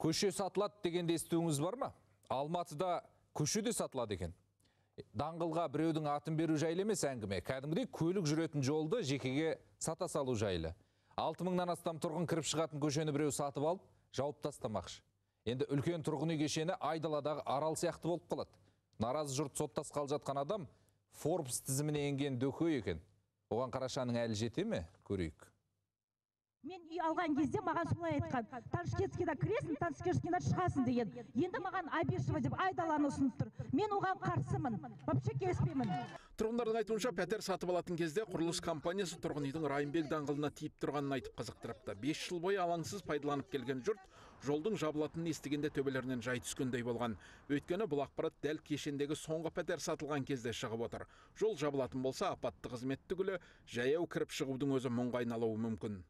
Көше сатылады дегенді естуіңіз бар ма? Алматыда көше де сатылады екен. Даңғылға біреудің атын беру жайлы емес әңгіме. Кәдімгідей көлік жүретін жолды жекеге сата салу жайлы. 6000-нан астам тұрғын кіріп шығатын көшені біреу сатып алып, жауып тастамақшы. Енді үлкен тұрғын үй кешені айдаладағы арал сияқты болып қалады. Наразы жұрт соттасқалы жатқан адам Forbes тізіміне енген дөкей екен. Оған қарашаның әлі жете ме? Көрейік. Мен үй алған кезде маған солай айтқан. Ташкентскийда кіресің, Ташкентскийда шығасың деген. Енді маған Абишева деп айдаланы ұсынып тұр. Мен оған қарсымын. Вообще келіспеймін. Тұрғындардың айтуынша, пәтер сатып алатын кезде құрылыс компаниясы тұрғын үйдің Райымбек даңғылына тиіп тұрғанын айтып қызықтырыпты. 5 жыл бойы алаңсыз пайдаланып келген жұрт жолдың жабылатынын естігенде төбелерінен жай түскендей болған. Өйткені бұл ақпарат дәл кешендегі соңғы пәтер сатылған кезде шығып отыр. Жол жабылатын болса, апатты қызмет түгілі жаяу кіріп шығудың өзі мұңға айналуы мүмкін.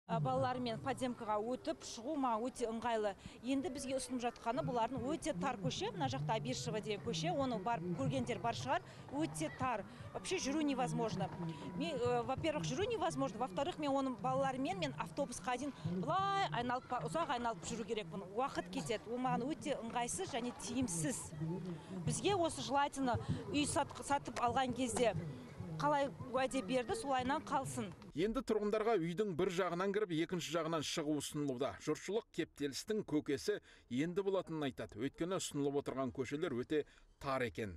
Балалармен подземкаға өтіп шығу маған өте ыңғайлы. Енді бізге ұсынып жатқаны бұлардың өте тар көше, мына жақта Абишева деген көше, оны барып көргендер бар шығар, өте тар. Вообще жүру невозможно. Мен, во-первых, жүру невозможно, во-вторых, мен оның балаларымен мен автобусқа дейін былай айналып, ұзақ айналып жүру керекпін. Уақыт кетеді. Ол маған өте ыңғайсыз және тиімсіз. Бізге осы желательно үй сатып алған кезде қалай уәде берді, солайынан қалсын. Енді тұрғындарға үйдің бір жағынан кіріп, екінші жағынан шығу ұсынылуда. Жұртшылық кептелістің көкесі енді болатынын айтады. Өйткені ұсынылып отырған көшелер өте тар екен.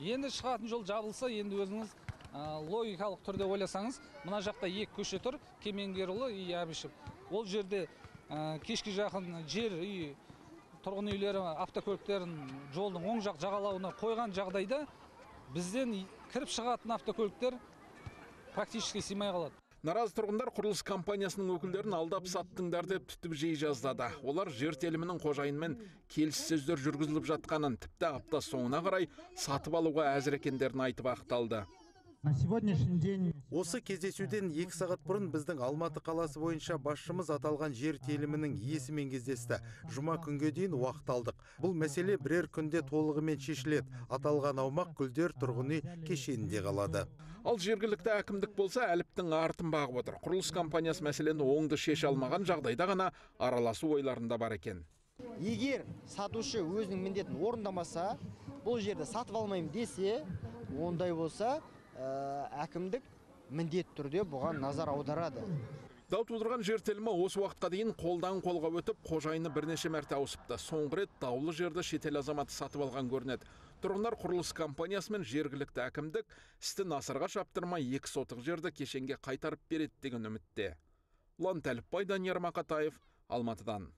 Енді шығатын жол жабылса, енді өзіңіз логикалық түрде ойласаңыз, мына жақта екі көше тұр, Кемеңгерұлы и Абишев. Ол жерде кешке жақын жер үй, тұрғын үйлері, автокөліктерін жолдың оң жақ жағалауына қойған жағдайда бізден кіріп шығатын автокөліктер практически сыймай қалады. Наразы тұрғындар құрылыс компаниясының өкілдерін алдап саттыңдар деп түтіп жей жаздады. Олар жер телімінің қожайынымен келіссөздер жүргізіліп жатқанын, тіпті апта соңына қарай сатып алуға әзір екендерін айтып ақталды. На сегодняшний день Осы кездесуден 2 сағат бұрын біздің Алматы қаласы бойынша басшымыз аталған жер телімінің иесімен кездесті. Жұма күнге дейін уақыт алдық. Бұл мәселе бірер күнде толығымен шешіледі. Аталған аумақ Гүлдер тұрғын үй кешенінде қалады. Ал жергілікті әкімдік болса, әліптің артын бағып отыр. Құрылыс компаниясы мәселені оңды шеше алмаған жағдайда ғана араласу ойларында бар екен. Егер сатушы өзінің міндетін орындамаса, бұл жерді сатып алмаймын десе, ондай болса, әкімдік міндетті түрде бұған назар аударады. Дау тудырған жер телімі осы уақытқа дейін қолдан қолға өтіп, қожайыны бірнеше мәрте ауысыпты. Соңғы рет даулы жерді шетел азаматы сатып алған көрінеді. Тұрғындар құрылыс компаниясы мен жергілікті әкімдік істі насырға шаптырмай 2 сотық жерді кешенге қайтарып береді деген үмітте. Ұлан Тәліпбай, Данияр Мақатаев, Алматыдан.